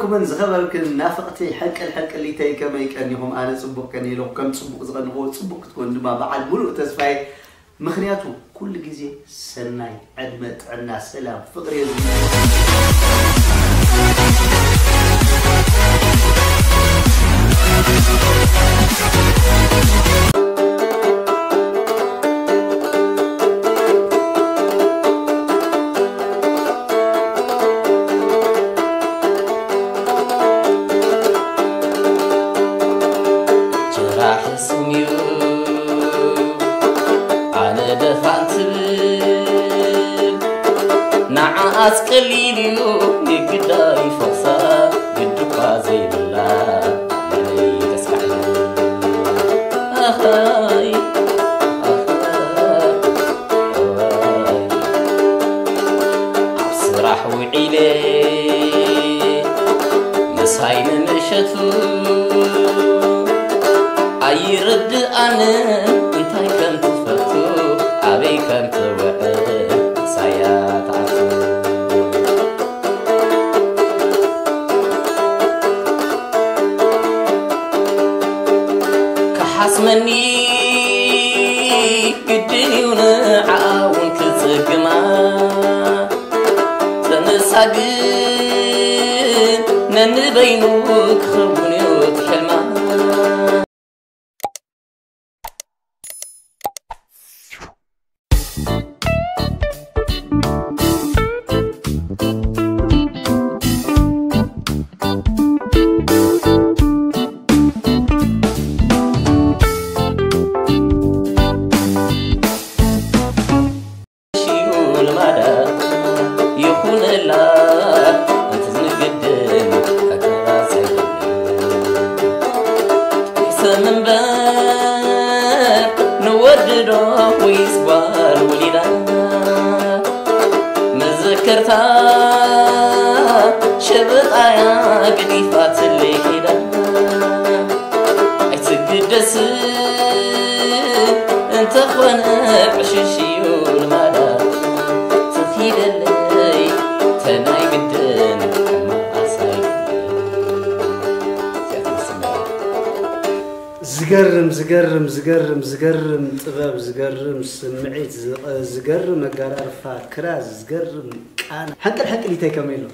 ክቡራትን ዝኸበርክን ናፈቕቲ ሕንቅል ሕንቅሊተይ ከመይ ቀኒኹም? ኣነ ጽቡቕ ቀኒለኹ። ከም ጽቡቕ ዝቐንኹዎ ጽቡቕ ክትኮን ድማ በዓል ሙሉእ ተስፋ እየ። ምኽንያቱ ኩሉ ግዜ ሰናይ ዕድመ፣ ጥዕና፣ ሰላም፣ ፍቕሪ እየ ዝምነ። ጭራሕ ስም እዩ ኣነ ደፋን ትብል፣ ንዓኣስ ቀሊል እዩ ንግዳይ ፈኽሳ ግድኳ ዘይብላ። ኣኻይ፣ ኣኻይ፣ ኣብ ስራሕ ውዒለ ምሳይ ንምሸቱ ኣይርድኣንን እንታይ ከም ትፈቱ ኣበይ ከም ትውዕል ሳያ ትኣቱ። ክሓስመኒ ግድን እዩ ንዓኣ እውን ክጽግማ። ተነሳ ግን ነንበይኑ ክኸውን እዩ እቲ ሕልማ። ሽኡ ልማዳ ይኹነላ፣ እንተ ዝንግድን ፈተና ዘይብሉ። ሰብ እምበር ንወዲ ዶ ወይስ ጓል ወሊዳ? መዘከርታ ሸበጣያ ገዲፋትለይ ኪዳ። ኣይትግደስ እንተኾነ ዕሽሽ እዩ ልማዳ። ትኺደለይ ተናይ ግድን ሕማኣሳይ። ዝገርም፣ ዝገርም፣ ዝገርም፣ ዝገርም ጥበብ፣ ዝገርም ስምዒት፣ ዝቐ-፣ ዝገርም ኣጋራርፋ ክራር፣ ዝገርም ቃና። ሕንቅል ሕንቅሊተይ ከመይ ኣሎ?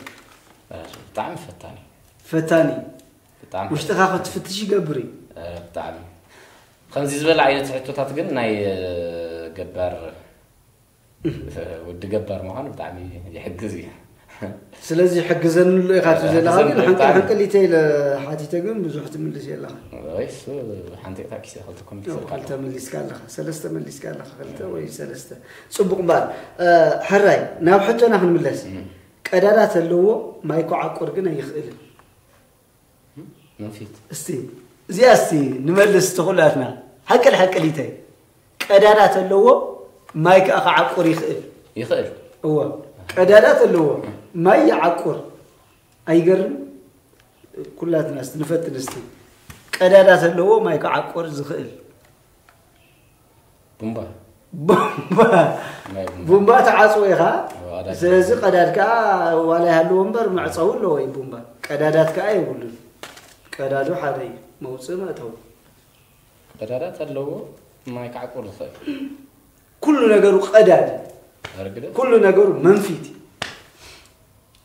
ብጣዕሚ ፈታኒ። ፈታኒ። ብጣዕሚ ውሽጥኻ ፈታኒ። ክትፍትሽ ይገብር እዩ። እ፣ ብጣዕሚ። ከምዚ ዝበለ ዓይነት ሕቶታት ግን ናይ፣ እ፣ ገባር፣ እ፣ ወዲ ገባር ምዃን ብጣዕሚ ይሕግዝ እዩ። ስለዚ ሕግዘንሉ ኢኻ ትብል ዘለኻ፣ ሕግዘንሉ ግን ሕንቅል ብጣዕሚ። ሕንቅል ኢተ ኢለ ሓቲተ ግን ብዙሕ ትምልስ የለኻ። ወይ እሱ ሓንቲ እታ ኪሰ ክልተ ኮሚክ ያው ሰልካ ክልተ ኣለኹ። መሊስካ ኣለኻ፣ ሰለስተ መሊስካ ኣለኻ፣ ክልተ ወይ ሰለስተ። ጽቡቕ እምበኣር፣ እ፣ ሕራይ፣ ናብ ሕቶና ክንምለስ። እም። ቀዳዳት ኣለዎ፣ ማይ ክዓቁር ግን ኣይኽእልን። መንፊት። እስቲ፣ እዚኣ እስቲ ንመልስ እስቲ ኩላትና። ሓቅል ሓቅሊተይ። ቀዳዳት ኣለዎ፣ ማይ ከኣ ክዓቁር ይኽእል። ይኽእል። እወ፣ ቀዳዳት ኣለዎ፣ ማይ ይዓቁር። ኣይገርም? ኩላትና እስቲ ንፈትን እስቲ። ቀዳዳት ኣለዎ፣ ማይ ክዓቁር ዝኽእል። ቡምባ። ቡምባ። ናይ ቡምባ። ቡምባ ተዓጽዎ ኢኻ። ዋላ ስለዚ ቀዳድ ከኣ ዋላ ይሃልዎ እምበር መዕጸዊ ኣለዎ እዩ ቡምባ። ቀዳዳት ከኣ የብሉን። ቀዳዱ ሓደ እዩ። መውጽኢ መእተዊ። ቀዳዳት ኣለዎ፣ ማይ ክዓቁር ዝኽእል። ኩሉ ነገሩ ቀዳድ። ኣረግደ? ኩሉ ነገሩ መንፊት።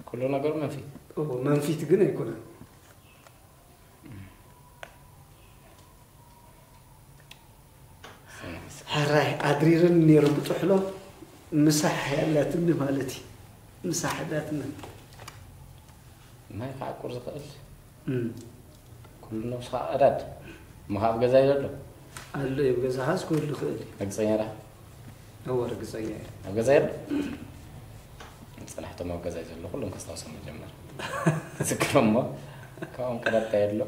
ኩሉ ነገሩ መንፊት። እዎ፣ መንፊት ግን ኣይኮነን። ሕራይ ኣድሪርን ነይሩ ብጥሕሎ ምሳሕ ያላትኒ ማለት እዩ። ምሳሕ ያላትኒ። ማይ ክዓቁር ዝኽእል? እም። ኩሉ ነብስኻ ቀዳድ። እሞ ኣብ ገዛ እዩ ዘሎ? ኣሎ እዩ፣ ኣብ ገዛኻስ ክህሉ ይኽእል እዩ። ርግጸኛ ዲኻ? እወ፣ ርግጸኛ እየ። ኣብ ገዛ የሎ? ጸናሕቶም ኣብ ገዛ እዩ ዘሎ፣ ኩሎም ከስታውሶም መጀመር። ትዝክሮም እሞ፣ ካብኦም ቀዳድ እንታይ የሎ?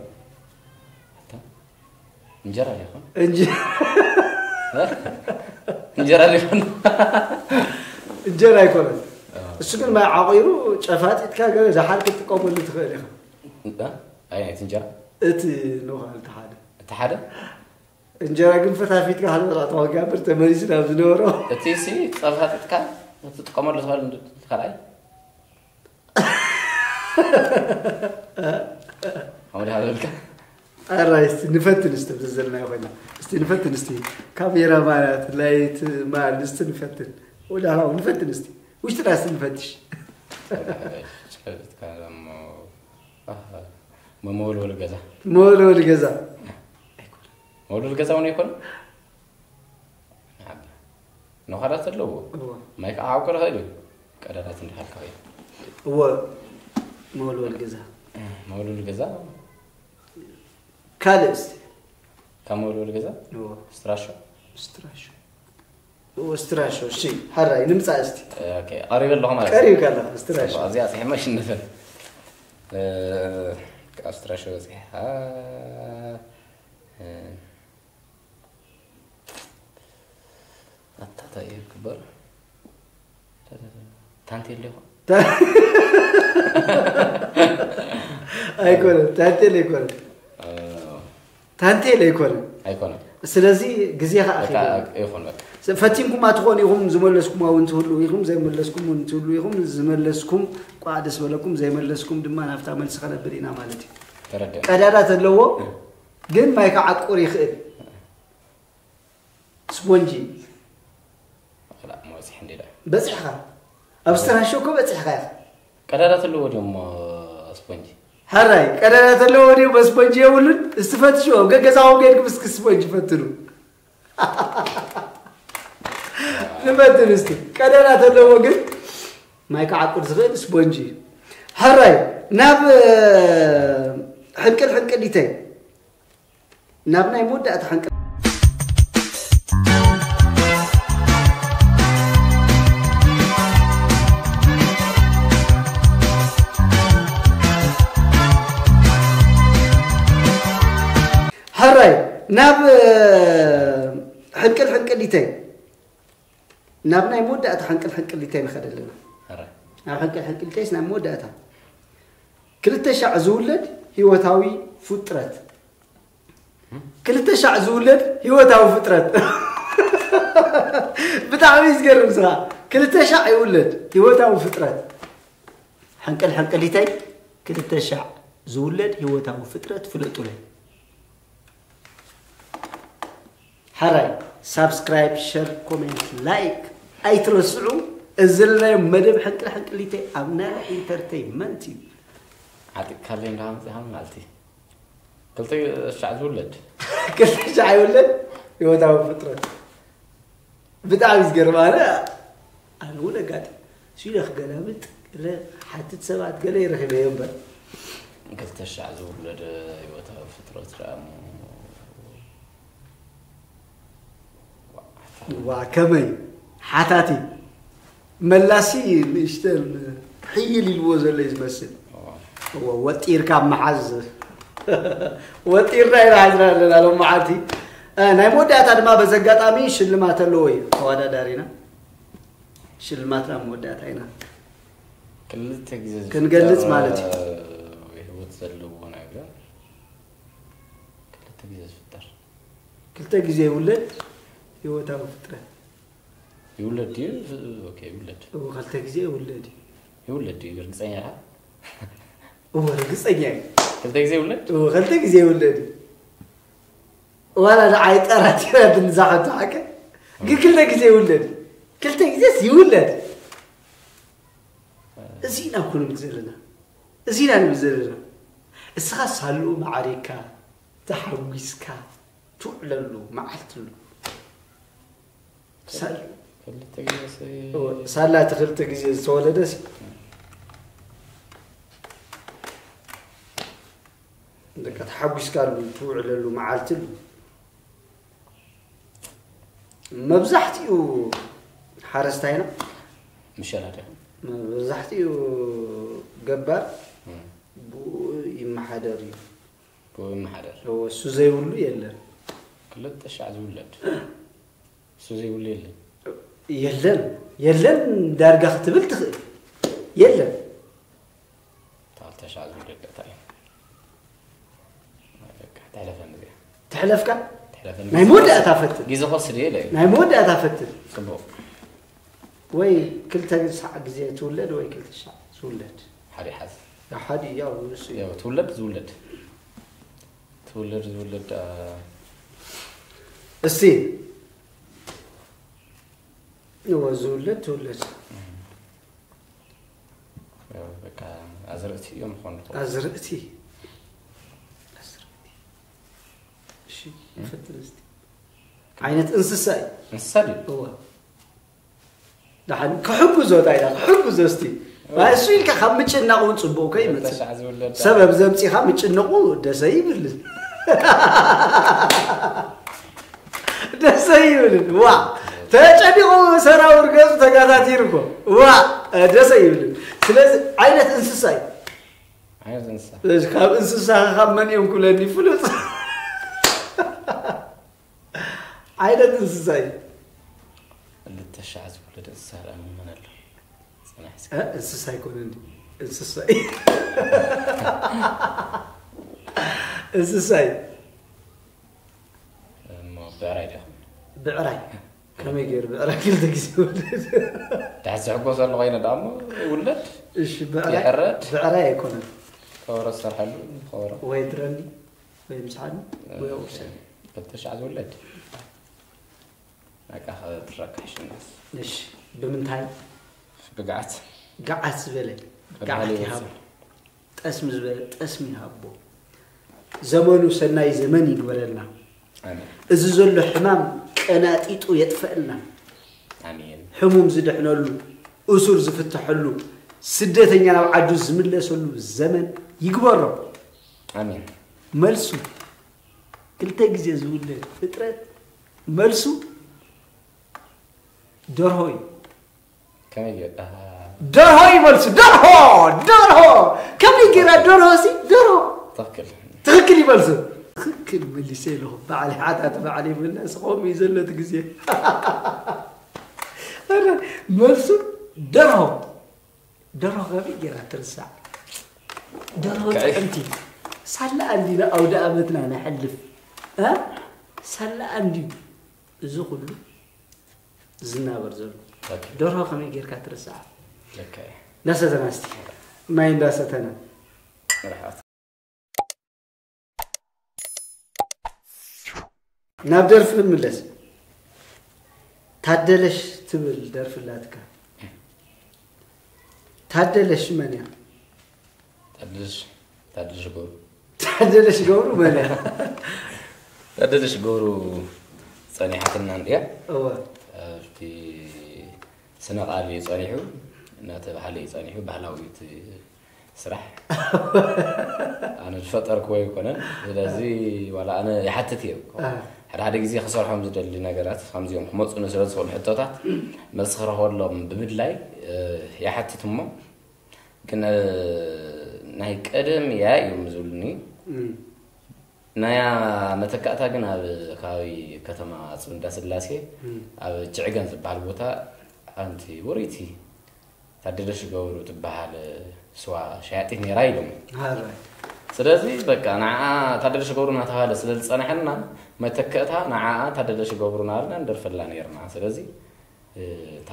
እታ እንጀራ ይኹን? እንጀ-፣ እ? እንጀራ ይኹን? እንጀራ ኣይኮነን። እ። እሱ ግን ማይ ዓቑሩ ጨፋጢጥካ ገለ ደሓር ክትጥቀመሉ ትኽእል ኢኻ። እ? ኣይ፣ ኣይ፣ እቲ እንጀራ? እቲ ንውሃ፣ እቲ ሓደ። እቲ ሓደ? እንጀራ ግን ፈታፊትካ ሓደ በላዕታ ወጋብር ተመሊሱ ናብ ዝነበሮ። እቲ ሲ ጸፋጢጥካ ትጥቀመሉ ትኽእል እንድ-፣ ካልኣይ? ከምኡ ድኣ ዝበልካ? ኣራይ እስቲ ንፈትን እስቲ ብዘለናዮ ኮይና። እስቲ ንፈትን እስቲ። ካሜራ ማለት ላይት ማን እስቲ ንፈትን። ወደ ኋላው ንፈትን እስቲ። ውሽጥና እስቲ ንፈትሽ። ጨብጥካ ደሞ፣ ኣህ፣ መመወልወሊ ገዛ። መወልወሊ ገዛ። መወልወሊ ገዛ እውን ኣይኮነ? ንዓቢ። ነዃላት ኣለዎ። እዎ። ማይ ከዓ ዓውቅር ኸይዱ። ቀዳዳት እንዲሃልካ ኸይዱ። እዎ። መወልወሊ ገዛ። መወልወሊ ገዛ። ካልእ እስቲ። ካብ መወልወሊ ገዛ? እዎ። ስትራሾ? ስትራሾ። እዎ፣ ስትራሾ። እሺ፣ ሓራይ፣ ንምጻእ እስቲ። ኦኬ፣ ቀሪበ ኣለኹ ማለት እዩ። ቀሪብካ ኣለኻ፣ ስትራሾ። ጽቡቕ፣ እዚኣ ጽሒፈ ሽንፍን። እ፣ ካብ ስትራሾ በጺሓ፣ እ፣ ኣታ እንታይ እዩ ክበል? ታንቴል ዶ ይኾን? ኣይኮነን፣ ታንቴል ኣይኮነን። እ፣ ታንቴል ኣይኮነን። ኣይኮነን። ስለዚ ግዜ ኸኣ በቃ፣ ኣኺሉ። ይኹን በቃ። ፈቲንኩማ ትኾኑ ኢኹም፣ ዝመለስኩማ እውን ትህሉ ኢኹም፣ ዘይመለስኩም እውን ትህሉ ኢኹም። ዝመለስኩም ቋዕ ደስ በለኩም፣ ዘይመለስኩም ድማ ናብታ መልሲ ከነብል ኢና ማለት እዩ። ተረድእ። ቀዳዳት ኣለዎ፣ እ። ግን ማይ ክዓቁር ይኽእል። ስፖንጂ። ላ፣ መብጽሒ እንዲዳ። በጺሕኻ። ኣብ ስትራሾ እኮ በጺሕኻ ኢኻ። ቀዳዳት ኣለዎ ድዮም ስፖንጂ? ሓራይ፣ ቀዳዳት ኣለዎ ድዮም ስፖንጂ የብሉን? እስቲ ፈትሽዎ። ገገዛኹም ከይድኩም እስኪ ስፖንጂ ፈትኑ። ንፈትን እስቲ። ቀዳዳት ኣለዎ ግን ማይ ክዓቁር ዝኽእል ስፖንጂ እዩ። ሓራይ፣ ናብ፣ እ፣ ሕንቅል ሕንቅሊተይ። ናብ ናይ መወዳእታ ሕንቅል ሕራይ ናብ ሕንቅል ሕንቅሊተይ ናብ ናይ መወዳእታ ሕንቅል ሕንቅሊተይ ንኸደ ኣለና። ሕራይ። ናብ ሕንቅል ሕንቅሊተይስ ናብ መወዳእታ ክልተ ሻዕ ዝውለድ ህይወታዊ ፍጥረት ክልተ ሻዕ ዝውለድ ህይወታዊ ፍጥረት። ብጣዕሚ እዩ ዝገርም ስኻ። ክልተ ሻዕ ይውለድ ህይወታዊ ፍጥረት። ሕንቅል ሕንቅሊተይ ክልተ ሻዕ ዝውለድ ህይወታዊ ፍጥረት ፍለጡለይ። ሓራይ ሳብስክራይብ፣ ሸር፣ ኮሜንት፣ ላይክ ኣይትረስዑ። እዚ ዘለናዮ መደብ ሕንቅል ሕንቅሊተይ ኣብ ናለ ኢንተርቴይንመንት እዩ። ዓጢቅካለይ እንዳመፅኻ ማለት እዩ። ክልተ ሻዕ ዝውለድ። ክልተ ሻዕ ይውለድ ህይወታዊ ፍጥረት። ብጣዕሚ ዝገርም ኣነ ኣነ እውን ኣጋጢ ሲለ ክገላብጥ ገለ ሓትት ሰባት ገለ ይረኺበ እየ እምበር ክልተ ሻዕ ዝውለድ ህይወታዊ ፍጥረት ደኣ እሞ ዋ ከመይ ሓታቲ መላሲ ንእሽተን ሕይል ኢልዎ ዘሎ እዩ ዝመስል። እዎ፣ ወጢርካ መሓዝ። ወጢርና ኢና ሓዝና ኣለና ሎም መዓልቲ። እ፣ ናይ መወዳእታ ድማ በዚ ኣጋጣሚ ሽልማት ኣለዎ እዩ ተወዳዳሪና። ሽልማትና መወዳእታ ኢና ክልተ ግዜ ክንገልጽ ዝፍጠር፣ ማለት እዩ። እ፣ ህይወት ዘለዎ ነገር ክልተ ግዜ ዝፍጠር። ክልተ ግዜ ይውለድ ህይወታዊ ፍጥረት። ይውለድ ድዩ? ኦኬ፣ ይውለድ። እዎ፣ ክልተ ግዜ ይውለድ እዩ። ይውለድ ድዩ? ርግጸኛ ኢኻ? እዎ፣ ርግጸኛ እየ። ክልተ ግዜ ይውለድ? እዎ፣ ክልተ ግዜ ይውለድ እዩ። ዋላ ንዓይ ጠራጢራትኒ እዛ ሕቶ ሓቂ። ግን ክልተ ግዜ ይውለድ እዩ። ክልተ ግዜስ ይውለድ። እዚ ኢና እኮ ንብል ዘለና። እዚ ኢና ንብል ዘለና። እስኻ ሳልኡ ማዕሪግካ፣ ተሓጒስካ ትውዕለሉ መዓልቲ ኣሎ። ሳል-፣ ክልተ ግዜ ስ-፣ እወ፣ ሳላ እቲ ክልተ ግዜ ዝተወለደስ፣ በቃ፣ ተሓጒስካሉ ትውዕለሉ መዓልቲ ኣሎ። መብዛሕትኡ ሓረስታይና፣ ምሸላ ዶ? መብዛሕትኡ ገባር እም። ብኡ ይመሓደር እዩ። ብኡ ይመሓደር። እወ፣ እሱ ዘይብሉ የለን። ክልተ ሻዕ ዝውለድ። እሱ ዘይብሉ የለን። የለን። የለን ዳርጋ ክትብል ትኽእል። የለን። እታ ክልተ ሻዕ ዝውለድ እንታይ እዩ? በቃ፣ ተሕለፈኒ እዚኣ። ተሕለፍካ? ተሕለፈኒ። ናይ መወዳእታ ፈትን። ግዜ ክወስድ እየ ኢለ እየ። ናይ መወዳእታ ፈትን። ጽቡቕ። ወይ ክልተ ሻዕ ግዜ ትውለድ ወይ ክልተ ሻዕ ዝውለድ። ሓደ ይሓዝ። ሓደ ያው ንሱ እዩ። ያው ትውለድ ዝውለድ ትውለድ ዝውለድ አ፣ እስቲ እወ ዝውለድ ትውለድ ያው በቃ ኣዝርእቲ እዮም ዝኾኑ ዝኾኑ። ኣዝርእቲ ኣዝርእቲ። እሺ ይፈትን እስቲ ዓይነት እንስሳ እዩ። እንስሳ ድዩ? እወ ደሓን ክሕግዞ እንታይ ኢላ ክሕግዞ እስቲ እሱ ኢልካ ካብ ምጭናቕ እውን ፅቡቅ ከይመፅእ ተሻዕ ዝውለድ ሰበብ ዘምፂኻ ምጭንቑ ደሰ ይብል ደሰ ይብል ዋ ተጨኒቑ ሰራውር ገፁ ተጋታቲሩ እኮ ዋ ደሰ ይብል ስለዚ ዓይነት እንስሳ እዩ ዓይነት እንስሳ ስለዚ ካብ እንስሳ ካብ መን እዮም ክብለኒ ፍሉጥ ዓይነት እንስሳ እዩ ክልተ ሻዕ ዝውለድ እንስሳ ደኣ መን ኣሎ? ጽናሕ እስኪ። እ፣ እንስሳ ኣይኮነን እንስሳ እዩ። እንስሳ እዩ። እሞ ብዕራይ ዲኹም? ብዕራይ ከመይ ገይሩ ብዕራይ ክልተ ግዜ ይወልድ? ድሓር ዝሕጎሰሉ ኮይነ ደኣ እሞ ይውለድ። እሺ ብዕራይ ይሕረድ። ብዕራይ ኣይኮነን። ከበሮ ዝሰርሐሉ ከበሮ። ወይ ድረኒ ወይ ምስሓኒ ወይ ውሰድ። ክልተ ሻዕ ዝውለድ። በቃ ክትረካሽ እንደስ። እሺ ብምንታይ ብግዓት። ገዓት ዝበለ ብባህሊ ገዓት ይወፅእ። ይሃቦ ጠስሚ ዝበለ ጠስሚ ይሃቦ ዘመኑ ሰናይ ዘመን ይግበረልና ኣሜን። እዚ ዘሎ ሕማም ቀናጢጡ የጥፈእልና ኣሜን። ሕሙም ዝድሕነሉ እሱር ዝፍተሐሉ ስደተኛ ናብ ዓዱ ዝምለሰሉ ዘመን ይግበሮ ኣሜን። መልሱ ክልተ ግዜ ዝውለድ ፍጥረት መልሱ ደርሆ እዩ ከመይ ጌርካ ደርሆ እዩ መልሱ ደርሆ ደርሆ ከመይ ጌራ ደርሆ ሲ ደርሆ ትኽክል። ትኽክል እዩ መልሱ ትኽክል መሊሰ ኣለኹ በዓል ሓታት በዓል ይብልና ስቆም እዩ ዘሎ እቲ ግዜ መልሱ ደርሆ ደርሆ ከመይ ጌራ ትርሳዕ ደርሆ ከይ- ጥዕምቲ ሳላ እንዲና ኣውደ ኣመትና ነሕልፍ እ? ሳላ እንዲዩ እዚ ኩሉ ዝናበር ዘሎ ኦኬ። ደርሆ ከመይ ጌርካ ትርሳዕ ልክዕ። እንዳሰተና እስቲ ማይ እንዳሰተና ርሓት። ናብ ደርፊ ክንምለስ ታደለሽ ትብል ደርፊ ኣላትካ ታደለሽ መን እያ ታደለሽ ታደለሽ ገብሩ ታደለሽ ገብሩ መን እያ ታደለሽ ገብሩ ጸኒሓትና እንድያ እወ ኣብቲ ስነ ቃል እዩ ጸኒሑ እናተባህለ እዩ ጸኒሑ ባህላዊ እቲ ስራሕ ኣነ ዝፈጠርክዎ ኣይኮነን ስለዚ ዋላ ኣነ ይሓትት እየ አ፣ ሓደ ሓደ ግዜ ክሰርሖም ዝደሊ ነገራት ከምዚኦም ክመፁኒ ስለ ዝኽእሉ ሕቶታት መልሲ ክረኽበሎም ብምድላይ እ፣ ይሓትት እሞ ግን እ፣ ናይ ቀደም እያ እዮም ዝብሉኒ እም፣ ናያ መተካእታ ግን ኣብ ከባቢ ከተማ ኣፅቢ እንዳስላሴ እም፣ ኣብ ጭዕገን ዝበሃል ቦታ ሓንቲ ውርይቲ ታደለሽ ገብሩ ትበሃል ስዋ ሸያጢት ነይራ ኢሎም ሃራይ ስለዚ በቃ ንዓ ታደለሽ ገብሩ እናተባሃለ ስለ ዝፀናሐና መተክእታ ንዓ ታደለሽ ገብሩ እናበልና ንደርፈላ ነይርና ስለዚ እታ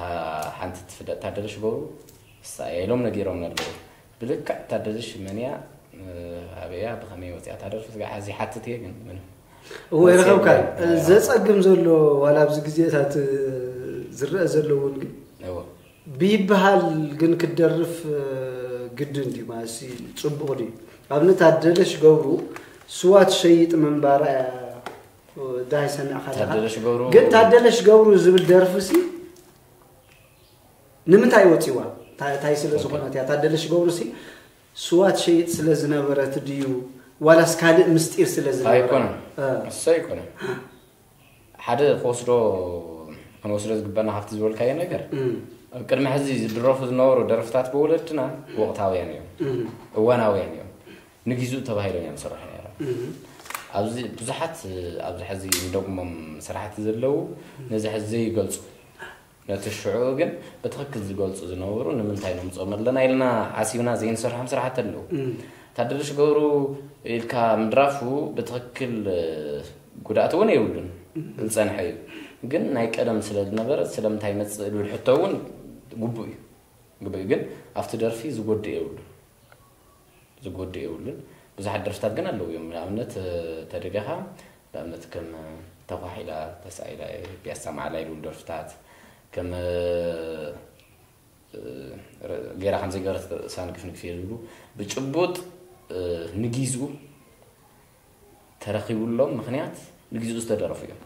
ሓንቲ ትፍለጥ ታደለሽ ገብሩ እሳ እያ ኢሎም ነጊሮም ኣለዉ ብልክዕ ታደለሽ መን እያ ኣበይ እያ ብኸመይ ወፂኣ ታደርፊ ስጋ ሓዚ ሓትት እየ ግን ምንም እወ ይረኸብካ ዘፀግም ዘሎ ዋላ ኣብዚ ግዜታት ዝረአ ዘሎ እውን ግን እዎ ብይበሃል ግን ክትደርፍ ግድን ድዩ ማለት ጽቡቕ ድዩ ኣብነት ኣደለሽ ገብሩ ስዋ ትሸይጥ ምንባራ እያ ዳይ ሰሚዕካ ኣለኻ ታደለሽ ገብሩ ግን ታደለሽ ገብሩ ዝብል ደርፊ ሲ ንምንታይ ወፂዋ እንታይ ስለ ዝኾነት እያ ታደለሽ ገብሩ ሲ ስዋ ትሸይጥ ስለ ዝነበረት ድዩ ዋላስ ካልእ ምስጢር ስለ ዝነበረ ኣይኮነን እ፣ እሱ ኣይኮነን ሓደ ክወስዶ ክንወስዶ ዝግበና ካብቲ ዝበልካዮ ነገር እም፣ ኣብ ቅድሚ ሕዚ ዝድረፉ ዝነበሩ ደርፍታት ብወለድና ወቕታውያን እዮም እም፣ እዋናውያን እዮም ንጊዜኡ ተባሂሎም እዮም ዝስርሑ ነይሮም እም፣ ኣብዚ ብዙሓት ኣብዚ ሕዚ ንደግሞም ስራሕቲ ዘለዉ ነዚ ሕዚ ዘይገልፁ ነቲ ሽዑ ግን ብትኽክል ዝገልፁ ዝነበሩ ንምንታይ ነምፅኦም ኣለና ኢልና ሓሲብና ዘይንሰርሖም ስራሕቲ ኣለዉ እም፣ ታደለሽ ገብሩ ኢልካ ምድራፉ ብትኽክል ጉድኣት እውን የብሉን ዝፀንሐ እዩ ግን ናይ ቀደም ስለ ዝነበረ ስለምንታይ መፅእ ዝብል ሕቶ እውን ግቡእ እዩ ግቡእ እዩ ግን ኣብቲ ደርፊ ዝጎድእ የብሉን ዝጎድእ የብሉን። ብዙሓት ደርፍታት ግን ኣለዉ እዮም። ንኣብነት፣ እ፣ ተደሊኻ፣ ንኣብነት ከም፣ እ፣ ተኳሒላ ተሳኢላ እየ፣ ፒያሳ ማዕላ ይብሉ ደርፍታት፣ ከም፣ እ፣ እ፣ ረ-፣ ጌራ ከም ዘይገበረት ርእሳ ንግፍንግፍ እየ ዝብሉ፣ ብጭቡጥ፣ እ፣ ንጊዝኡ ተረኺቡሎም ምኽንያት ንጊዝኡ ዝተደረፉ እዮም።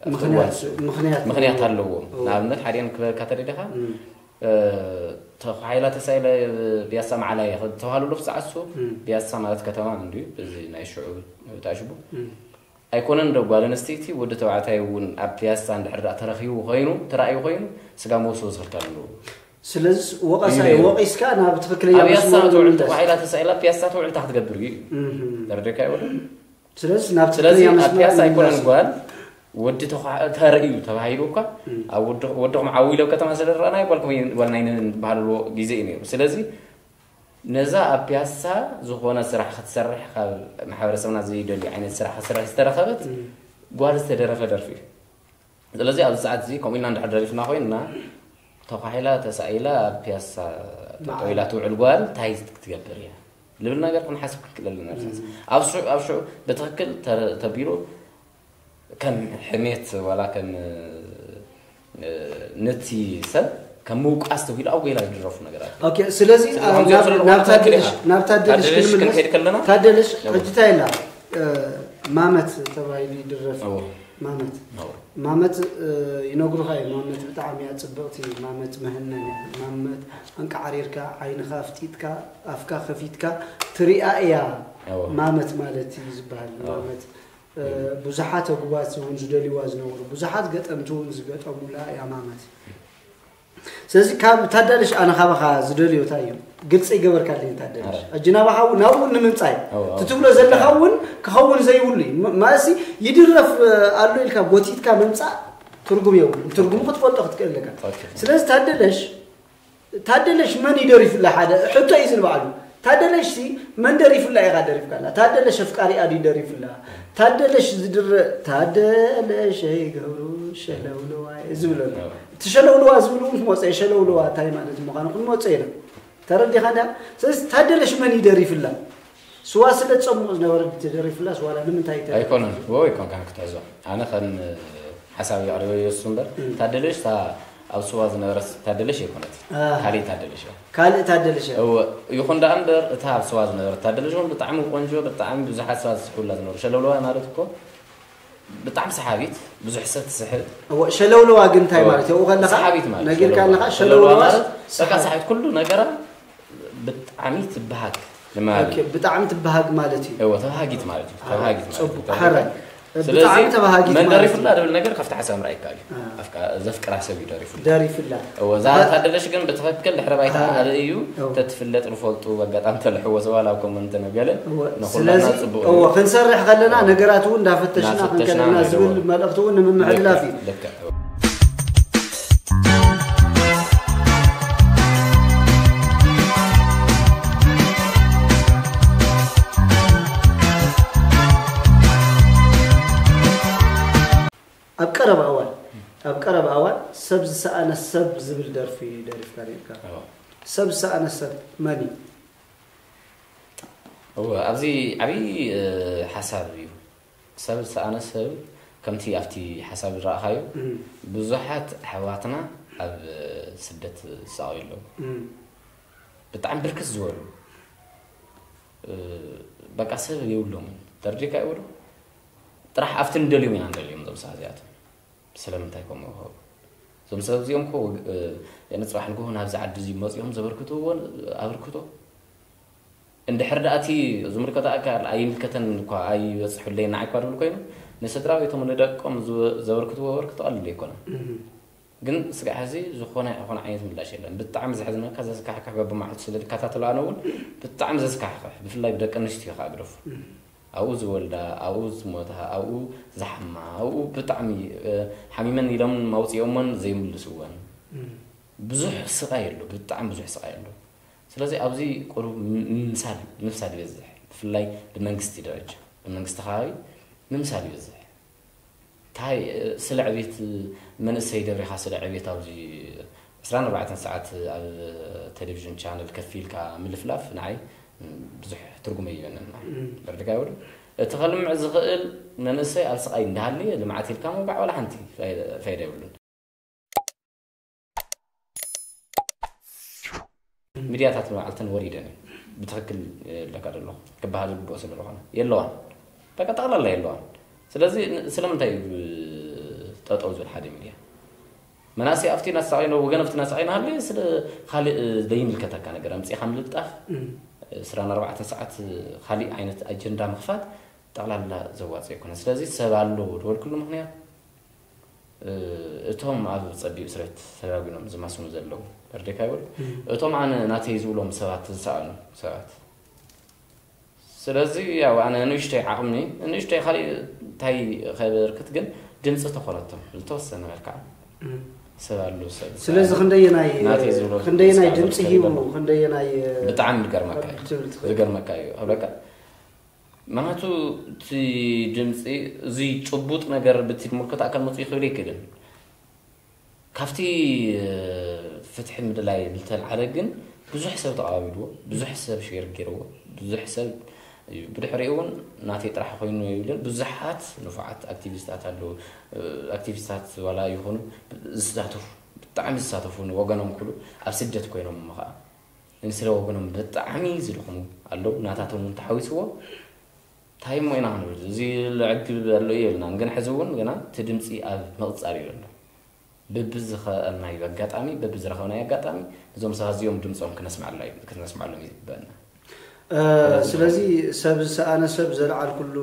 ኣብቲ ምኽንያት፣ እዋን እሱ ምኽንያት ምኽንያት ኣለዎ። ኣለዎም። እዎ። ንኣብነት ሓዲኦም ክበካ ተደሊኻ፣ እም። እ፣ ተኳሒላ ተሳኢለ ፒያሳ ማዕላ እየ ዝተባህሉ ኣለዉ። ሰዓት እሱ እም። ፒያሳ ማለት ከተማ እንድዩ፣ እዚ ናይ ሽዑ ተኣሽቡ። እም። ኣይኮነን ዶ ጓል ኣንስተይቲ፣ ወዲ ተባዕታይ እውን ኣብ ፒያሳ እንድሕር ደኣ ተረኺቡ ኮይኑ፣ ተራእዩ ኮይኑ፣ ስጋ መውስቦ ዝኽልከል ኣለዎ። ስለዚ ወቐሳ እዩ። እዩ። ወቒስካ ናብ ትኽክለኛ ኣብ ፒያሳ መስመር ትውዕል፣ ንምለስ። ተኳሒላ ተሳኢላ ፒያሳ ትውዕል፣ እንታይ ክትገብር እዩ? እም። ተረዲእካ ይወደ? ስለዚ ናብ ስለዚ ትኽክለኛ ኣብ መስመር ፒያሳ ኣይኮነን ንምለስ። ጓል፣ ወዲ ተኳ-፣ ተርእዩ ተባሂሉ እኳ፣ እም። ኣብ ወዲ-፣ ወድኹም ዓው ኢሎ ኣብ ከተማ ስለ ዝረኣናዮ፣ ጓልኩም፣ ጓል ናይ ንበሃለሉ ግዜ እዩ ነይሩ። ስለዚ ነዛ ኣብ ፒያሳ ዝኾነ ስራሕ ክትሰርሕ፣ ካብ ማሕበረሰብና ዘይደልዩ ዓይነት ስራሕ ክትሰርሕ ዝተረኸበት እም። ጓል ዝተደረፈ ደርፊ እዩ። ስለዚ ኣብዚ ሰዓት እዚ ከምኡ ኢልና እንድሕር ደሪፍና ኮይንና፣ ተኳሒላ ተሳኢላ ኣብ ፒያሳ ጠጠው ኢላ ትውዕል ጓል እንታይ ክትገብር እያ? ልብል ነገር ክንሓስብ ክንክእል ኣለና። እም። ኣብ ሽዑ፣ ኣብ ሽዑ ብትኽክል ተረ-፣ ተቢሉ ከም ሕሜት ዋላ ከም፣ እ፣ ነቲ ሰብ ከም ምውቃስ ተባሂሉ ኣብ ጎይላ ዝድረፉ ነገራት። ኦኬ፣ ስለዚ ስለዚ ኣብ ከምዚኦም ናብ-፣ ዘለዉ ናብ ታደለሽ፣ ታደለሽ፣ ናብ ታደለሽ ታደለሽ ክንምለስ። ክንከይድ ከለና ታደለሽ እዎ። ሕጂ እንታይ ኢላ? እ፣ ማመት ተባሂሉ ይድረፍ። እዎ። ማመት። እዎ። ማመት፣ እ፣ ይነግሩኻ እዮም። ማመት ብጣዕሚ እያ ጽብቕቲ። ማመት መህነን እያ። ማመት ኣንቃዕሪርካ፣ ዓይንኻ ኣፍጢጥካ፣ ኣፍካ ከፊትካ ትሪኣ እያ። እዎ። ማመት ማለት እዩ ዝበሃል። እዎ። ማመት እ፣ ብዙሓት ኣጉባዝ እውን ዝደልይዋ ዝነበሩ፣ ብዙሓት ገጠምቲ እውን ዝገጠሙላ እያ ማመት። ስለዚ ካብ ታደለሽ ኣነ ካባኻ ዝደልዮ እንታይ እዩ? ግልፂ ይገበርካለይ ታደለሽ። ኣረ። ሕጂ ናባኻ እውን፣ ናብኡ እውን ንምምፃእ እዩ። ኣዎ፣ ኣዎ። እቲ ትብሎ ዘለኻ እውን ክኸውን ዘይብሉ እዩ። ም-፣ ማለትሲ ይድረፍ፣ እ፣ ኣሎ ኢልካ ጎቲትካ ምምፃእ ትርጉም የብሉን። ትርጉሙ ክትፈልጦ ክትክእል ኣለካ። ኦኬ። ስለዚ ታደለሽ ታደለሽ መን እዩ ደሪፉላ? ሓደ ሕቶ እዩ እዚ ንባዕሉ። ታደለሽ ሲ መን ደሪፉላ ኢኻ ደሪፍካላ? ታደለሽ ኣፍቃሪኣ ድዩ ደሪፉላ? ታደለሽ ዝድረ-፣ ታደለሸይ ገብሩ ሸለውለዋይ ዝብለሉ። ኣዎ። እቲ ሸለውለዋ ዝብል እውን ክመፅኦ እየ። ሸለውለዋ እንታይ ማለት ምዃኑ ክንመፅኦ ኢና። ተረዲኻ እንድያ? ስለዚ ታደለሽ መን እዩ ደሪፉላ? ስዋ ስለ ዝጸምቕ ዝነበረ ድዩ ተደሪፉላስ ዋላ ንምንታይ እዩ ተደሪፉ? ኣይኮነን። ዎ ኣይኮንካን ክትሕዞ። ኣነ ከም ሓሳብ የቕርበዮ እሱ እምበር፣ እም። ታደለሽ እታ ኣብ ስዋ ዝነበረት ታደለሽ ኣይኮነት። ኣሃ። ካልእ ታደለሽ እያ። ካልእ ታደለሽ እያ። እወ፣ ይኹን ደኣ እምበር፣ እታ ኣብ ስዋ ዝነበረት ታደለሽ እውን ብጣዕሚ ቆንጆ፣ ብጣዕሚ ብዙሓት ሰባት ዝስሕቡላ ዝነበሩ። ሸለውለዋይ ማለት እኮ ብጣዕሚ ሰሓቢት፣ ብዙሕ ሰብ ትስሕብ። እወ፣ ሸለውለዋ ግን እንታይ እወ። ማለት እዩ? ኣብኡ ከለኻ ሰሓቢት ማለት ነጊርካ ሸለውለዋ። ኣለኻ፣ ሸለውለዋ ሸለውለዋ ማለት በቃ ሰሓቢት። ሰሓቢት፣ ኩሉ ነገራ ብጣዕሚ ትበሃግ ንማለት ኦኬ፣ እዩ። ብጣዕሚ ትበሃግ ማለት እዩ። እወ፣ ተባሃጊት ማለት እዩ። ኣረ፣ ተባሃጊት ማለት ጽቡቅ። እዩ። ሓራይ። ስለዚ ብጣዕሚ ተባሃጊት መን ማለት ደሪፉላ እዩ። ዝብል ነገር ካብቲ ሓሳብ ምርኣይ ይከኣል እዩ። አ። ኣፍቃ-፣ ዘፍቅራ ሰብ እዩ ደሪፉላ። ደሪፉላ። እወ፣ እዛ አ። ታደለሽ ግን ብትኽክል ድሕሪ ባይታ አ። ኣርእዩ እወ። ተትፍለጥ ንፈልጡ ኣጋጣሚ ተልሕዎ ሰብ ዋላ ኣብ ኮመንት ነገለ እወ፣ ንኹላና ስለዚ ጽቡቕ እወ፣ እዩ። ክንሰርሕ ከለና እወ። ነገራት እውን እንዳፈተሽና እንዳፈተሽና ክንከደና ክንሄድ ዝብል እወ። መልእኽቲ እውን ንምምሕልላፍ ልክዕ፣ እዩ። ልክዕ። ኣብ ቀረባ እዋን፣ ኣብ ቀረባ እዋን ሰብ ዝሰኣነ ሰብ ዝብል ደርፊ ደሪፍካ ነይርካ። ኣዎ። ሰብ ዝሰኣነ ሰብ መን እዩ? እወ፣ ኣብዚ ዓብዪ፣ እ፣ ሓሳብ እዩ። ሰብ ዝሰኣነ ሰብ ከምቲ ኣብቲ ሓሳብ ዝረኣኻዮ፣ እም። ብዙሓት ኣሕዋትና ኣብ ስደት ዝሳቐዩ ኣለዉ። እም። ብጣዕሚ ብርክት ዝበሉ፣ እ፣ በቃ ሰብ የብሎምን። ተረዲእካ ይብሉ? ጥራሕ ኣብቲ ንደልዮም ኢና ንደልዮም እዞም ሰባት እዚኣቶም። ስለምንታይ ከምኡ ይኸው? እዞም ሰብ እዚኦም እኮ፣ እ፣ ንጽባሕ ንግሆ ናብዚ ዓዲ እዚ መጺኦም ዘበርክትዎ ኣበርክቶ፣ እንድሕር ደኣ እቲ ዝምልከቶ ኣካል ኣይምልከተን እኳ፣ ኣይበጽሑለይን ንዓይ እኳ ዝብል ኮይኑ፣ ንስድራ ቤቶም ንደቆም ዝወ-፣ ዘበርክትዎ ኣበርክቶ ቀሊል ኣይኮነን። እህ። ግን ስጋዕ ሕዚ ዝኾነ ይኹን ዓይነት ምላሽ የለን። ብጣዕሚ ዘሕዝነካ፣ ዘስካሕክሕ፣ በብመዓልቱ ስለ ዝከታተሎ ኣነ እውን ብጣዕሚ ዘስካሕክሕ፣ ብፍላይ ብደቂ ኣንስትዮ ከዓ ግደፎ። እህ። ኣብኡ ዝወልዳ፣ ኣብኡ ዝሞታ፣ ኣብኡ ዝሓማ፣ ኣብኡ ብጣዕሚ፣ እ፣ ሓሚመን ኢሎም ኣውፂኦመን ዘይምልስወን። እህ። ብዙሕ ስቓይ ኣሎ፣ ብጣዕሚ ብዙሕ ስቓይ ኣሎ። ስለዚ ኣብዚ ቁሩብ ም-፣ ምምሳል፣ ምምሳል ይበዝሕ። ብፍላይ ብመንግስቲ ደረጃ፣ ብመንግስቲ ከባቢ ምምሳል ይበዝሕ። እንታይ፣ ስለ ዕቤት መንእሰይ ደሪኻ ስለ ዕቤት ኣብዚ ዕስራን ኣርባዕተን ሰዓት ኣብ ቴሌቪዥን ቻነል ከፊልካ ምልፍላፍ ንዓይ ብዙሕ ትርጉም የብለንን። በርድካ ይውል እቲ ከልምዕ ዝኽእል መንእሰይ ኣብ ስቓይ እንዳሃለየ ልምዓት ኢልካ ምውጋዕ ዋላ ሓንቲ ፋይዳ የብሉን። ሚድያታት መዓልተን ወሪደን እየን። ብትኽክል የብለካ ዘለኹ ክበሃል ዝግብኦ ስለ ዝኾነ የለዋን። በቃ ጠቕላላ የለዋን። ስለዚ ስለምንታይ እዩ ጠጠው ዝብል ሓደ ሚድያ? መናእሰይ ኣብቲ እናተሳቐዩ ነው፣ ወገን ኣብቲ እናተሳቐዩ ናሃለዩ ስለ ካልእ ዘይምልከተካ ነገር ኣምጺእካ ምልጣፍ፣ ዕስራን ኣርባዕተን ሰዓት ካልእ ዓይነት ኣጀንዳ ምኽፋት ጠቕላላ ዘዋጽእ ኣይኮነን። ስለዚ ሰብ ኣሎ ዝበልኩሉ ምኽንያት፣ እቶም ኣብ ጸቢብ እስረት ተዳጒኖም ዝማስኑ ዘለዉ፣ ተረዲእካ ይበሉ። እቶም ኣነ ናተይ ዝብሎም ሰባት ዝሰኣኑ ሰባት፣ ስለዚ ያው ኣነ ንእሽተይ ዓቕሚ፣ ንእሽተይ ካልእ እንታይ ከበርክት ግን ድምፂ ተኾነቶም ዝተወሰነ መልክዓ ሰብ ኣሎ ሰብ ስለዚ ክንደየናይ ናተይ ዝብሎ ክንደየናይ እስካብ ድምፂ ዝከይድ ሂቡ ኣለኹ። ክንደየናይ ብጣዕሚ ዝገርመካ እዩ ትብል ትኽእል። ዝገርመካ እዩ ኣብለካ ምክንያቱ እቲ ድምፂ እዚ ጭቡጥ ነገር ብትምልከት ኣካል መፅኡ ክብል ኣይክእልን ካብቲ ፍትሒ ምድላይ ዝተልዓለ ግን ብዙሕ ሰብ ተቓቢልዎ ብዙሕ ሰብ ሼር ገይርዎ ብዙሕ ሰብ እዩ ብድሕሪኡ እውን ናተይ ጥራሕ ኮይኑ የብልን ብዙሓት ንፉዓት ኣክቲቪስታት ኣለዉ ኣክቲቪስታት ዋላ ይኹኑ ዝሳተፉ ብጣዕሚ ዝሳተፉ ንወገኖም ኩሉ ኣብ ስደት ኮይኖም እሞ ከዓ ንስለ ወገኖም ብጣዕሚ ዝድኽሙ ኣለዉ ናታቶም እውን ተሓዊስዎ እንታይ እሞ ኢና ክንብል እዚ ለዕግብ ኣሎ የብልናን ግን ሕዚ እውን ግና እቲ ድምፂ ኣብ ምቕፃል እዩ ዘሎ በብዝኸኣልናዮ ኣጋጣሚ በብዝረኸብናዮ ኣጋጣሚ እዞም ሰባት እዚኦም ድምፆም ክነስምዓሎም ይግበአና ስለዚ ሰብ ዝሰኣነ ሰብ ዘልዓልኩሉ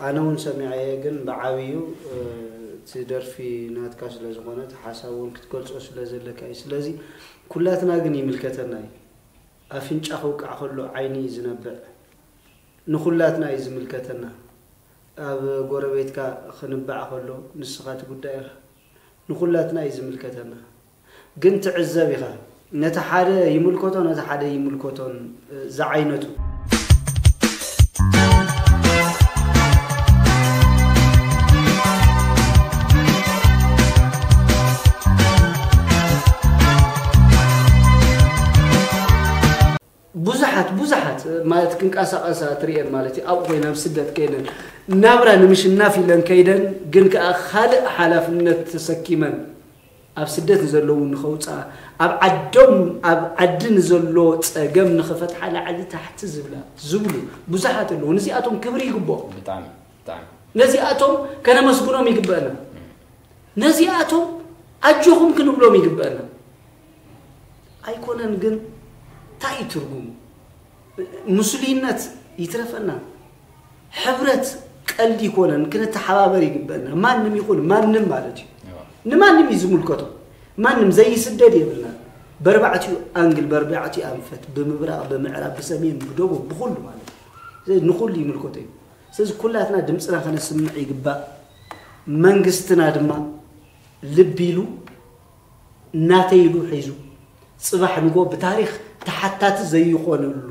ኣነ እውን ሰሚዐየ ግን ብዓብዩ እቲ ደርፊ ናትካ ስለ ዝኾነ እቲ ሓሳብ እውን ክትገልፆ ስለ ዘለካ እዩ ስለዚ ኩላትና ግን ይምልከተና እዩ ኣፍንጫ ክውቃዕ ከሎ ዓይኒ እዩ ዝነብዕ ንኹላትና እዩ ዝምልከተና ኣብ ጎረቤትካ ክንባዕ ከሎ ንስኻ ትጉዳእ ኢኻ ንኹላትና እዩ ዝምልከተና ግን ትዕዘብ ኢኻ ነቲ ሓደ ይምልከቶ ነቲ ሓደ ይምልከቶን ዝዓይነቱ ብዙሓት ብዙሓት ማለት ክንቀሳቀሳ ትርእየን ማለት እዩ ኣብኡ ኮይነን ኣብ ስደት ከይደን ናብራ ንምሽናፍ ኢለን ከይደን ግን ከዓ ካልእ ሓላፍነት ተሰኪመን ኣብ ስደት ንዘለዉ ንኸውፅኣ ኣብ ዓዶም ኣብ ዓዲ ንዘሎ ፀገም ንኽፈትሓ ላዕሊ ታሕቲ ዝብላ ዝብሉ ብዙሓት ኣለዉ ነዚኣቶም ክብሪ ይግብኦም ብጣዕሚ ብጣዕሚ ነዚኣቶም ከነመስግኖም ይግበአና ነዚኣቶም ኣጆኹም ክንብሎም ይግበአና ኣይኮነን ግን እንታይ እዩ ትርጉሙ ምስሉይነት ይትረፈና ሕብረት ቀልዲ ይኮነን ክንተሓባበር ይግበአና ማንም ይኹን ማንም ማለት እዩ ንማንም እዩ ዝምልከቶ ማንም ዘይስደድ የብልና በርባዕቲኡ ኣንግል በርባዕቲኡ ኣንፈት ብምብራቕ ብምዕራብ ብሰሜን ብደቡብ ብኩሉ ማለት እዩ ንኩሉ ይምልከቶ እዩ ስለዚ ኩላትና ድምፅና ከነስምዕ ይግባእ መንግስትና ድማ ልቢ ኢሉ ናተይ ኢሉ ሒዙ ፅባሕ ንጎ ብታሪክ ተሓታቲ ዘይኾነሉ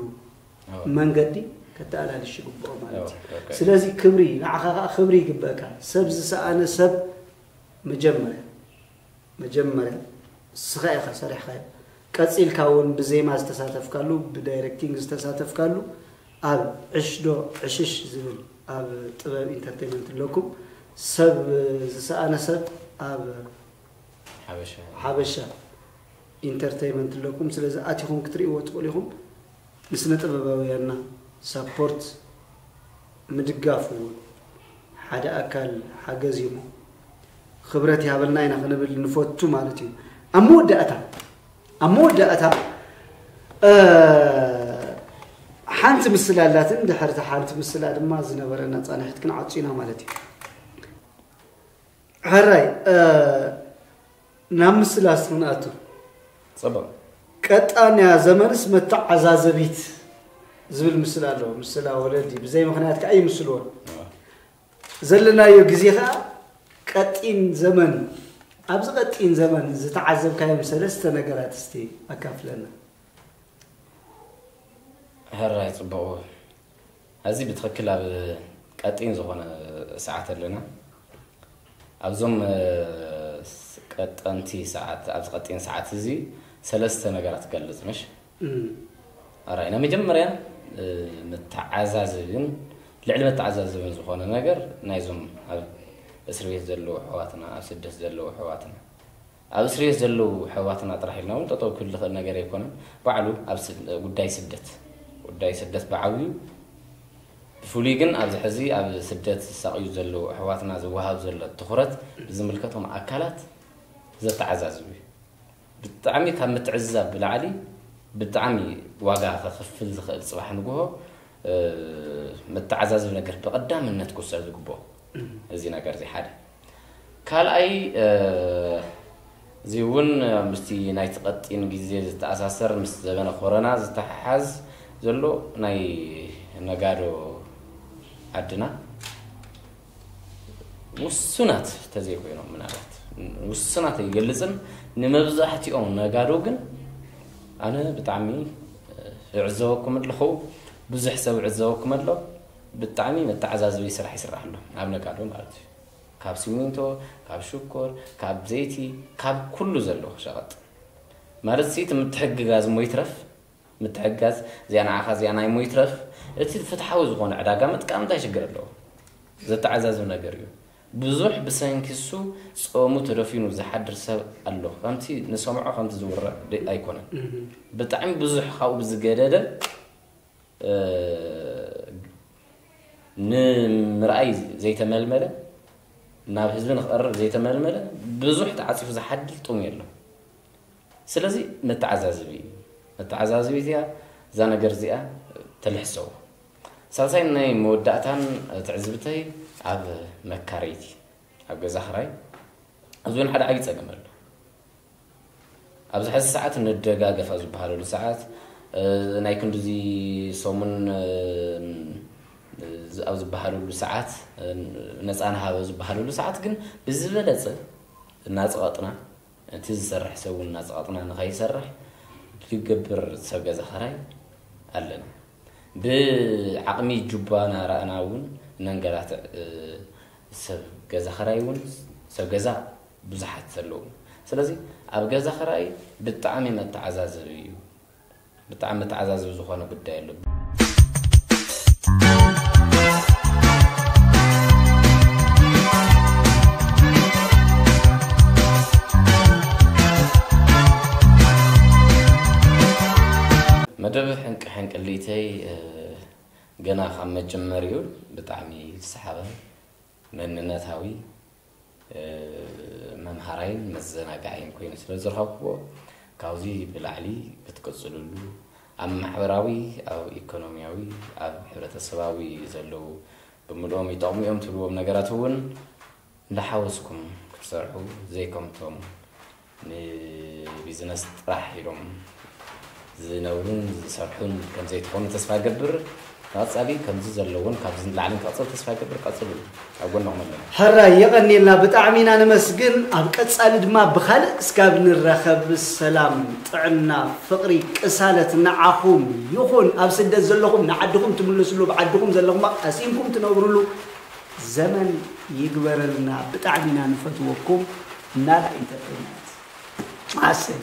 መንገዲ ከተኣላልሽ ይግብኦ ማለት እዩ ስለዚ ክብሪ ንዓኻ ከዓ ክብሪ ይግበእካ ሰብ ዝሰኣነ ሰብ መጀመርያ መጀመርያ ንስኻ ኢኻ ሰሪሕኻዮ ቀፂልካ እውን ብዜማ ዝተሳተፍካሉ ብዳይሬክቲንግ ዝተሳተፍካሉ ኣብ ዕሽ ዶ ዕሽሽ ዝብል ኣብ ጥበብ ኢንተርቴንመንት ኣለኩም ሰብ ዝሰኣነ ሰብ ኣብ ሓበሻ ኢንተርቴንመንት ኣለኩም ስለዚ ኣቲኹም ክትርእይዎ ትኽእሉ ኢኹም ንስነ ጥበባውያንና ሳፖርት ምድጋፍ እውን ሓደ ኣካል ሓገዝ እዩ ክብረት ይሃበልና ኢና ክንብል ንፈቱ ማለት እዩ ኣብ መወዳእታ ኣብ መወዳእታ ሓንቲ ምስላ ኣላትን ድሕርቲ ሓንቲ ምስላ ድማ ዝነበረና ፃንሒት ክንዓፁ ኢና ማለት እዩ ሕራይ ናብ ምስላ ስኽንኣቱ ፅቡቅ ቀጣንያ ዘመንስ መተዓዛዘቢት ዝብል ምስላ ኣለዎ ምስላ ወለዲ ብዘይ ምክንያት ከዓ ይምስልዎን ዘለናዮ ግዜ ከዓ ቀጢን ዘመን ኣብዚ ቀጢን ዘመን ዝተዓዘብካዮም ሰለስተ ነገራት እስቲ ኣካፍለና ሕራይ ፅቡቅ ሕዚ ብትኽክል ኣብ ቀጢን ዝኾነ ሰዓት ኣለና ኣብዞም ቀጠንቲ ሰዓት፣ ኣብዚ ቀጢን ሰዓት እዚ ሰለስተ ነገራት ትገልጽ፣ ምሽ? እም። ኣራይ፣ ናይ መጀመርያ፣ እ፣ መተዓዛዝብን ልዕሊ መተዓዛዝብን ዝኾነ ነገር ናይዞም ኣብ እስር ቤት ዘለዉ ኣሕዋትና፣ ኣብ ስደት ዘለዉ ኣሕዋትና፣ ኣብ እስር ቤት ዘለዉ ኣሕዋትና ጥራሕ ኢልና እውን ጠጠው ክብል ዝኽእል ነገር ኣይኮነን። ባዕሉ ኣብ ስ-፣ ጉዳይ ስደት፣ ጉዳይ ስደት ብዓብዩ፣ ብፍሉይ ግን ኣብዚ ሕዚ ኣብ ስደት ዝሳቕዩ ዘለዉ ኣሕዋትና ዝወሃብ ዘሎ ትኹረት ብዝምልከቶም ኣካላት ዘተዓዛዝብ እዩ። ብጣዕሚ ካብ ምትዕዝዛብ ብላዕሊ ብጣዕሚ ዋጋ ከኽፍል ዝኽእል ጽባሕ ንግሆ፣ እ፣ መተዓዛዝብ ነገር ብቐዳምነት ክውሰድ ዝግብኦ እዚ ነገር እዚ ሓደ። ካልኣይ፣ እ፣ እዚ እውን ምስቲ ናይቲ ቀጢን ግዜ ዝተኣሳሰር ምስ ዘበነ ኮሮና ዝተሓሓዝ ዘሎ ናይ ነጋዶ ዓድና ውሱናት ተዘይኮይኖም፣ ምናልባት ውሱናት ኣይገልጽን፣ ንመብዛሕትኦም ነጋዶ ግን ኣነ ብጣዕሚ እዕዘበኩም ኣለኹ። ብዙሕ ሰብ እዕዘበኩም ኣሎ። ብጣዕሚ መተዓዛዝቢ ስራሕ ይስራሕ ኣሎ ኣብ ነጋዶ ማለት እዩ። ካብ ሲሚንቶ፣ ካብ ሽኮር፣ ካብ ዘይቲ፣ ካብ ኩሉ ዘሎ ሸቐጥ ማለት ሲ፣ እቲ ምትሕግጋዝ እሞ ይትረፍ፣ ምትሕጋዝ፣ እዚኣ ንዓኻ፣ እዚኣ ናይ ሞ ይትረፍ፣ እቲ ፍትሓዊ ዝኾነ ዕዳጋ ምጥቃም እንታይ ሽግር ኣለዎ? ዘተዓዛዝብ ነገር እዩ። ብዙሕ ብሰንኪ እሱ ጾሙ ተደፊኑ ዝሓድር ሰብ ኣሎ። ከምቲ ንሰምዖ፣ ከምቲ ዝውረ ደ-፣ ኣይኮነን። እህ። ብጣዕሚ ብዙሕ ካብኡ ብዝገደደ፣ እ፣ ንምርኣይ ዘይተመልመለ፣ ናብ ህዝቢ ንክቐርብ ዘይተመልመለ፣ ብዙሕ ተዓጺፉ ዝሓድር ጥሙይ ኣሎ። ስለዚ መተዓዛዝቢ እዩ። መተዓዛዝቢት እያ እዛ ነገር እዚኣ፣ ተልሕሰዎ። ሳልሳይ ናይ መወዳእታን ትዕዝብተይ ኣብ መካረይቲ፣ ኣብ ገዛ ክራይ፣ ኣብዚ እውን ሓደ ዓብዪ ጸገም ኣሎ። ኣብዚ ሕዚ ሰዓት ንደጋገፍ ኣብ ዝበሃለሉ ሰዓት፣ እ፣ ናይ ክንድዚ ሰሙን፣ እ፣ ዝ-፣ ኣብ ዝበሃለሉ ሰዓት፣ እ፣ ነፃ ንሃብ ኣብ ዝበሃለሉ ሰዓት ግን ብዝበለጸ እናጸቐጥና፣ እቲ ዝሰርሕ ሰብ እውን እናጸቐጥና ንኸይሰርሕ ዝገብር ሰብ ገዛ ኸራይ ኣለና። ብዓቕሚ ጁባና ረኣና እውን ነንገላትዕ፣ እ፣ ሰብ ገዛ ኸራይ እውን፣ ሰብ ገዛ ብዙሓት ዘለዉ። ስለዚ ኣብ ገዛ ኸራይ ብጣዕሚ መተዓዛዘቢ እዩ። ብጣዕሚ መተዓዛዘቢ ዝኾነ ጉዳይ ኣሎ። መደብ ሕንቂ ሕንቅሊተይ፣ እ፣ ገና ካብ መጀመሪኡ ብጣዕሚ ዝሰሓበ መንነታዊ፣ እ፣ መምሃራይን መዘናጋዕን ኮይኑ ስለ ዝረኸብኩዎ፣ ካብዚ ብላዕሊ ክትቅጽልሉ፣ ኣብ ማሕበራዊ፣ ኣብ ኢኮኖሚያዊ፣ ኣብ ሕብረተሰባዊ ዘለዉ ብምልኦም ይጠቕሙ እዮም ትብልዎም ነገራት እውን እንዳሓወስኩም ክትሰርሑ፣ ዘይከምቶም ንቢዝነስ ጥራሕ ኢሎም ዝነብሩን ዝሰርሑን ከም ዘይትኾኑ ተስፋ እገብር። ንቐጻሊ ከምዚ ዘለውን ካብዚ ንላዕሊ ክቐጽል ተስፋ እገብር። ቀጽሉ፣ ኣብ ጎንኹም ኣለና። ሕራይ የቐንየልና፣ ብጣዕሚ ኢና ነመስግን። ኣብ ቀጻሊ ድማ ብኻልእ እስካብ ንራኸብ ሰላም፣ ጥዕና፣ ፍቕሪ፣ ቅሳነት ንዓኹም ይኹን። ኣብ ስደት ዘለኹም ንዓድኹም ትምለስሉ፣ ኣብ ዓድኹም ዘለኹም ቀሲንኩም ትነብርሉ ዘመን ይግበረልና። ብጣዕሚ ኢና ንፈትወኩም። ናላ ኢንተርቴይንመንት። ኣሰይ።